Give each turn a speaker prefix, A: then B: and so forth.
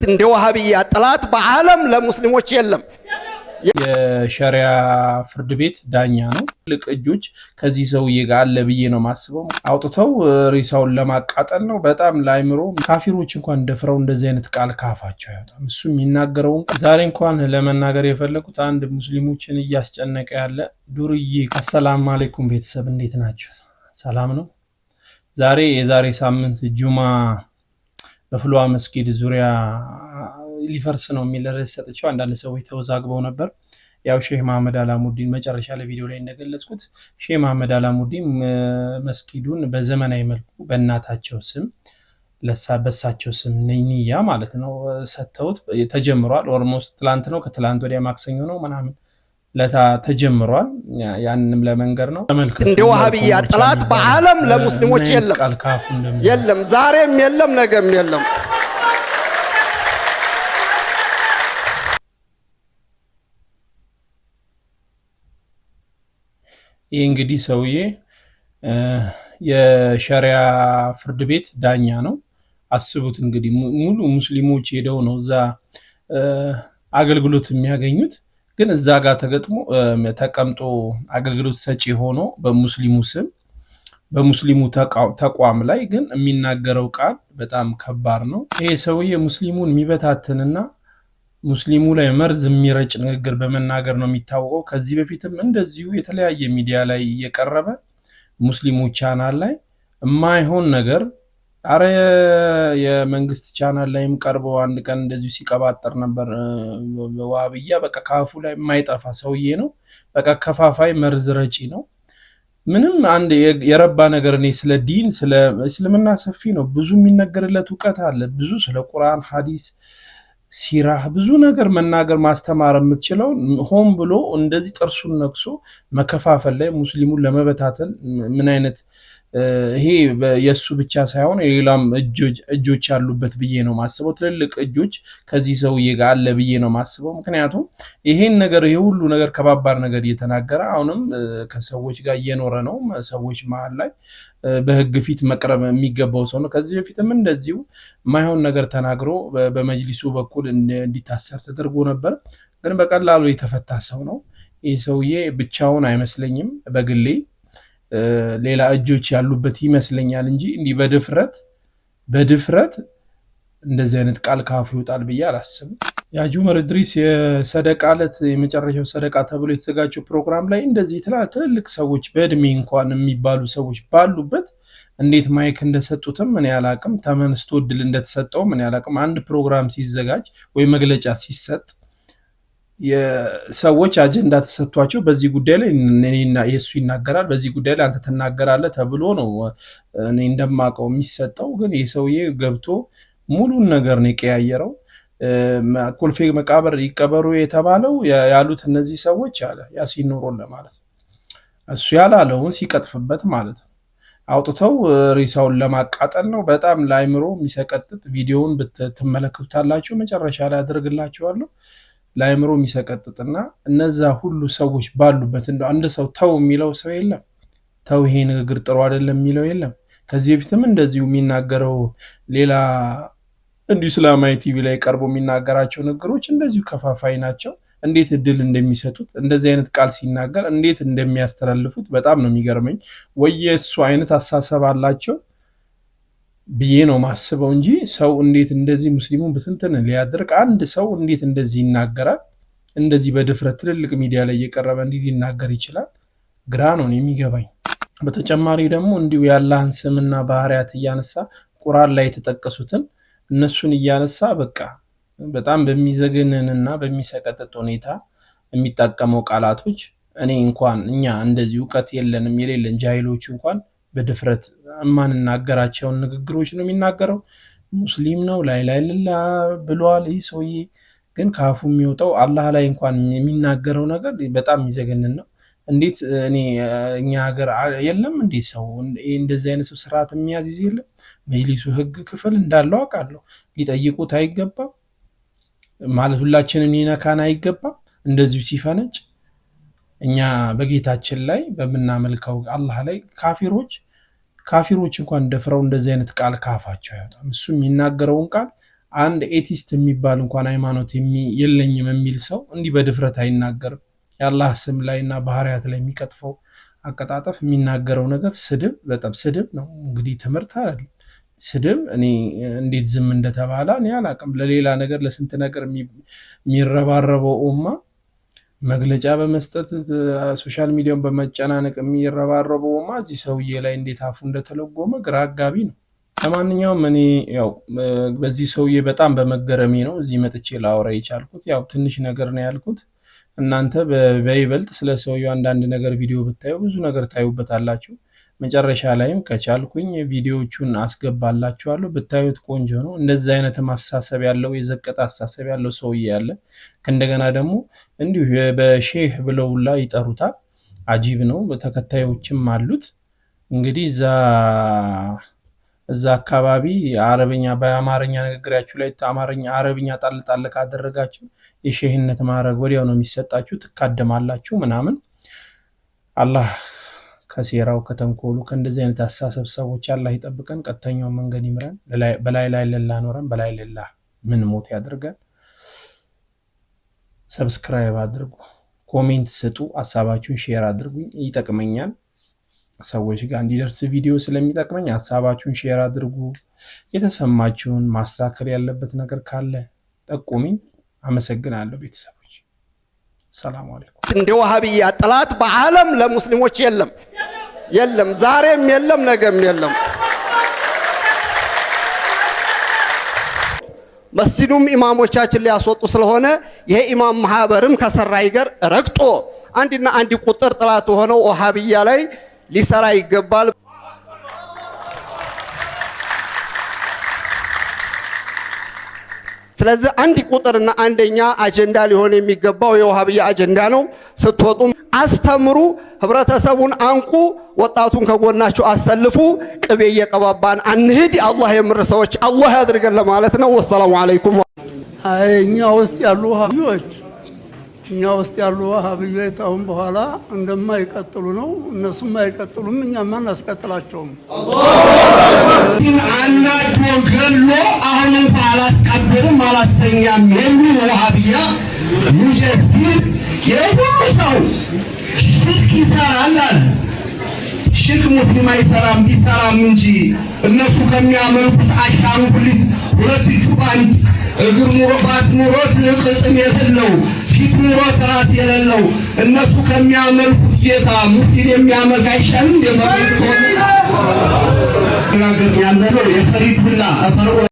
A: እንደ ዋሃብያ ጠላት በዓለም ለሙስሊሞች የለም።
B: የሸሪያ ፍርድ ቤት ዳኛ ነው። ትልቅ እጆች ከዚህ ሰውዬ ጋር አለ ብዬ ነው ማስበው። አውጥተው ሬሳውን ለማቃጠል ነው። በጣም ለአይምሮ ካፊሮች እንኳን ደፍረው እንደዚህ አይነት ቃል ካፋቸው አይወጣም። እሱ የሚናገረውን ዛሬ እንኳን ለመናገር የፈለጉት አንድ ሙስሊሞችን እያስጨነቀ ያለ ዱርዬ። አሰላሙ አሌይኩም ቤተሰብ እንዴት ናቸው? ሰላም ነው። ዛሬ የዛሬ ሳምንት ጁማ በፍልውሃ መስጊድ ዙሪያ ሊፈርስ ነው የሚል ርዕስ ሰጥቼው አንዳንድ ሰዎች ተወዛግበው ነበር። ያው ሼህ መሐመድ አላሙዲን መጨረሻ ላይ ቪዲዮ ላይ እንደገለጽኩት ሼህ መሐመድ አላሙዲን መስጊዱን በዘመናዊ መልኩ በእናታቸው ስም በሳቸው ስም ንያ ማለት ነው ሰጥተውት ተጀምሯል። Almost ትላንት ነው ከትላንት ወዲያ ማክሰኞ ነው ምናምን ለታ ተጀምሯል። ያንንም ለመንገር ነው።
A: እንደ ዋሃብያ ጠላት በዓለም ለሙስሊሞች የለም የለም፣ ዛሬም የለም፣ ነገም የለም።
B: ይህ እንግዲህ ሰውዬ የሸሪያ ፍርድ ቤት ዳኛ ነው። አስቡት እንግዲህ ሙሉ ሙስሊሞች ሄደው ነው እዛ አገልግሎት የሚያገኙት። ግን እዛ ጋር ተገጥሞ ተቀምጦ አገልግሎት ሰጪ ሆኖ በሙስሊሙ ስም በሙስሊሙ ተቋም ላይ ግን የሚናገረው ቃል በጣም ከባድ ነው። ይሄ ሰውዬ ሙስሊሙን የሚበታትንና ሙስሊሙ ላይ መርዝ የሚረጭ ንግግር በመናገር ነው የሚታወቀው። ከዚህ በፊትም እንደዚሁ የተለያየ ሚዲያ ላይ እየቀረበ ሙስሊሙ ቻናል ላይ የማይሆን ነገር አረ የመንግስት ቻናል ላይም ቀርቦ አንድ ቀን እንደዚሁ ሲቀባጠር ነበር። ዋብያ በቃ ካፉ ላይ የማይጠፋ ሰውዬ ነው። በቃ ከፋፋይ መርዝ ረጪ ነው። ምንም አንድ የረባ ነገር እኔ ስለ ዲን ስለ እስልምና ሰፊ ነው፣ ብዙ የሚነገርለት እውቀት አለ። ብዙ ስለ ቁርአን፣ ሐዲስ፣ ሲራህ ብዙ ነገር መናገር ማስተማር የምትችለው ሆን ብሎ እንደዚህ ጥርሱን ነክሶ መከፋፈል ላይ ሙስሊሙን ለመበታተን ምን አይነት ይሄ የእሱ ብቻ ሳይሆን የሌላም እጆች ያሉበት ብዬ ነው ማስበው። ትልልቅ እጆች ከዚህ ሰውዬ ጋር አለ ብዬ ነው ማስበው። ምክንያቱም ይሄን ነገር ይሄ ሁሉ ነገር ከባባድ ነገር እየተናገረ አሁንም ከሰዎች ጋር እየኖረ ነው። ሰዎች መሀል ላይ በሕግ ፊት መቅረብ የሚገባው ሰው ነው። ከዚህ በፊትም እንደዚሁ የማይሆን ነገር ተናግሮ በመጅሊሱ በኩል እንዲታሰር ተደርጎ ነበር። ግን በቀላሉ የተፈታ ሰው ነው። ይህ ሰውዬ ብቻውን አይመስለኝም በግሌ ሌላ እጆች ያሉበት ይመስለኛል እንጂ እንዲህ በድፍረት በድፍረት እንደዚህ አይነት ቃል ካፉ ይወጣል ብዬ አላስብም። የሐጂ ዑመር እድሪስ የሰደቃ ዕለት የመጨረሻው ሰደቃ ተብሎ የተዘጋጀው ፕሮግራም ላይ እንደዚህ ትልልቅ ሰዎች በእድሜ እንኳን የሚባሉ ሰዎች ባሉበት እንዴት mic እንደሰጡትም እኔ አላቅም። ተመንስቶ እድል እንደተሰጠውም እኔ አላቅም። አንድ ፕሮግራም ሲዘጋጅ ወይ መግለጫ ሲሰጥ የሰዎች አጀንዳ ተሰጥቷቸው በዚህ ጉዳይ ላይ የእሱ ይናገራል፣ በዚህ ጉዳይ ላይ አንተ ትናገራለህ ተብሎ ነው እኔ እንደማውቀው የሚሰጠው። ግን ይህ ሰውዬ ገብቶ ሙሉን ነገር ነው የቀያየረው። ኮልፌ መቃብር ይቀበሩ የተባለው ያሉት እነዚህ ሰዎች አለ ያሲን ኑሮን ለማለት ነው። እሱ ያላለውን ሲቀጥፍበት ማለት ነው። አውጥተው ሬሳውን ለማቃጠል ነው። በጣም ለአይምሮ የሚሰቀጥጥ ቪዲዮውን ብትመለከቱታላችሁ። መጨረሻ ላይ አድርግላችኋለሁ። ለአእምሮ የሚሰቀጥጥና እነዛ ሁሉ ሰዎች ባሉበት እንደ አንድ ሰው ተው የሚለው ሰው የለም። ተው ይሄ ንግግር ጥሩ አይደለም የሚለው የለም። ከዚህ በፊትም እንደዚሁ የሚናገረው ሌላ እንዲሁ እስላማዊ ቲቪ ላይ ቀርቦ የሚናገራቸው ንግግሮች እንደዚሁ ከፋፋይ ናቸው። እንዴት እድል እንደሚሰጡት እንደዚህ አይነት ቃል ሲናገር እንዴት እንደሚያስተላልፉት በጣም ነው የሚገርመኝ። ወይ የእሱ አይነት አሳሰብ አላቸው ብዬ ነው ማስበው እንጂ ሰው እንዴት እንደዚህ ሙስሊሙን ብትንትን ሊያደርግ አንድ ሰው እንዴት እንደዚህ ይናገራል? እንደዚህ በድፍረት ትልልቅ ሚዲያ ላይ እየቀረበ እንዲህ ሊናገር ይችላል? ግራ ነው የሚገባኝ። በተጨማሪ ደግሞ እንዲሁ የአላህን ስምና ባህሪያት እያነሳ ቁርአን ላይ የተጠቀሱትን እነሱን እያነሳ በቃ በጣም በሚዘግንንና በሚሰቀጥጥ ሁኔታ የሚጠቀመው ቃላቶች እኔ እንኳን እኛ እንደዚህ እውቀት የለንም የሌለን ጃሂሎች እንኳን በድፍረት የማንናገራቸውን ንግግሮች ነው የሚናገረው። ሙስሊም ነው ላይ ላይ ልላ ብሏል። ይህ ሰውዬ ግን ከአፉ የሚወጣው አላህ ላይ እንኳን የሚናገረው ነገር በጣም የሚዘገንን ነው። እንዴት እኔ እኛ ሀገር የለም እንዴ ሰው እንደዚህ አይነት ሰው ስርዓት የሚያዝዝ የለም። መጅሊሱ ህግ ክፍል እንዳለው አውቃለሁ። ሊጠይቁት አይገባም ማለት ሁላችንም ሊነካን አይገባም። እንደዚሁ ሲፈነጭ እኛ በጌታችን ላይ በምናመልከው አላህ ላይ ካፊሮች ካፊሮች እንኳን ደፍረው እንደዚህ አይነት ቃል ካፋቸው አይወጣም። እሱ የሚናገረውን ቃል አንድ atheist የሚባል እንኳን ሃይማኖት የለኝም የሚል ሰው እንዲህ በድፍረት አይናገርም። የአላህ ስም ላይ እና ባህሪያት ላይ የሚቀጥፈው አቀጣጠፍ፣ የሚናገረው ነገር ስድብ፣ በጣም ስድብ ነው። እንግዲህ ትምህርት አይደለም ስድብ። እኔ እንዴት ዝም እንደተባለ እኔ አላቅም። ለሌላ ነገር ለስንት ነገር የሚረባረበው ኡማ፣ መግለጫ በመስጠት social media ውን በመጨናነቅ የሚረባረበው ኡማ እዚህ ሰውዬ ላይ እንዴት አፉ እንደተለጎመ ግራ አጋቢ ነው። ለማንኛውም እኔ ያው በዚህ ሰውዬ በጣም በመገረሜ ነው እዚህ መጥቼ ላወራ የቻልኩት። ያው ትንሽ ነገር ነው ያልኩት። እናንተ በይበልጥ ስለ ሰውዬው አንዳንድ ነገር ቪዲዮ ብታዩ ብዙ ነገር ታዩበታላችሁ። መጨረሻ ላይም ከቻልኩኝ ቪዲዮዎቹን አስገባላችኋለሁ። ብታዩት ቆንጆ ነው። እንደዚህ አይነት አስተሳሰብ ያለው፣ የዘቀጠ አስተሳሰብ ያለው ሰውዬ ያለ፣ ከእንደገና ደግሞ እንዲሁ በሼህ ብለውላ ይጠሩታል። አጂብ ነው። ተከታዮችም አሉት። እንግዲህ እዛ አካባቢ አረብኛ በአማርኛ ንግግራችሁ ላይ አማርኛ አረብኛ ጣል ጣል ካደረጋችሁ የሼህነት ማዕረግ ወዲያው ነው የሚሰጣችሁ፣ ትካደማላችሁ ምናምን። አላህ ከሴራው፣ ከተንኮሉ፣ ከእንደዚህ አይነት አስተሳሰብ ሰዎች አላህ ይጠብቀን፣ ቀጥተኛውን መንገድ ይምራን፣ በላይ ላይ ለላ ኖረን በላይ ለላ ምን ሞት ያድርገን። Subscribe አድርጉ፣ comment ስጡ፣ ሀሳባችሁን share አድርጉኝ፣ ይጠቅመኛል። ሰዎች ጋር እንዲደርስ ቪዲዮ ስለሚጠቅመኝ ሀሳባችሁን share አድርጉ። የተሰማችሁን ማስተካከል ያለበት ነገር ካለ ጠቁሚኝ። አመሰግናለሁ ቤተሰቦች። ሰላም አለይኩም።
A: እንደ ወሃቢያ ጥላት በዓለም ለሙስሊሞች የለም፣ የለም፣ ዛሬም የለም፣ ነገም የለም። መስጂዱም ኢማሞቻችን ሊያስወጡ ስለሆነ ይሄ ኢማም ማህበርም ከሰራይ ጋር ረግጦ አንድና አንድ ቁጥር ጥላት ሆነው ወሃቢያ ላይ ሊሰራ ይገባል። ስለዚህ አንድ ቁጥርና አንደኛ አጀንዳ ሊሆን የሚገባው የውሃብያ አጀንዳ ነው። ስትወጡም አስተምሩ፣ ህብረተሰቡን አንቁ፣ ወጣቱን ከጎናችሁ አሰልፉ። ቅቤ እየቀባባን አንሂድ። አላህ የምር ሰዎች አላህ ያድርገን ለማለት ነው። ወሰላሙ አለይኩም።
C: አይ እኛ ውስጥ ያሉ ወሃቢዮች አሁን በኋላ እንደማይቀጥሉ ነው። እነሱም አይቀጥሉም፣ እኛም አናስቀጥላቸውም።
D: አናዶ ገሎ አሁን እንኳ አላስቀብርም አላስተኛም የሚል ወሃቢያ ሙጀሲም የሁሉ ሰው ሽርክ ይሰራል አለ። ሽርክ ሙስሊም አይሰራም፣ ቢሰራም እንጂ እነሱ ከሚያመልኩት አሻንጉሊት ሁለት እጁ ባንድ እግር ኑሮባት ኑሮት ቅጥም የሌለው፣ ፊት ኑሮት ራስ የሌለው፣ እነሱ ከሚያመልኩት ጌታ ሙፍቲን የሚያመልክ አይሻልም? እንደመሬት ያለነው የፈሪዱላ ፈርዖን።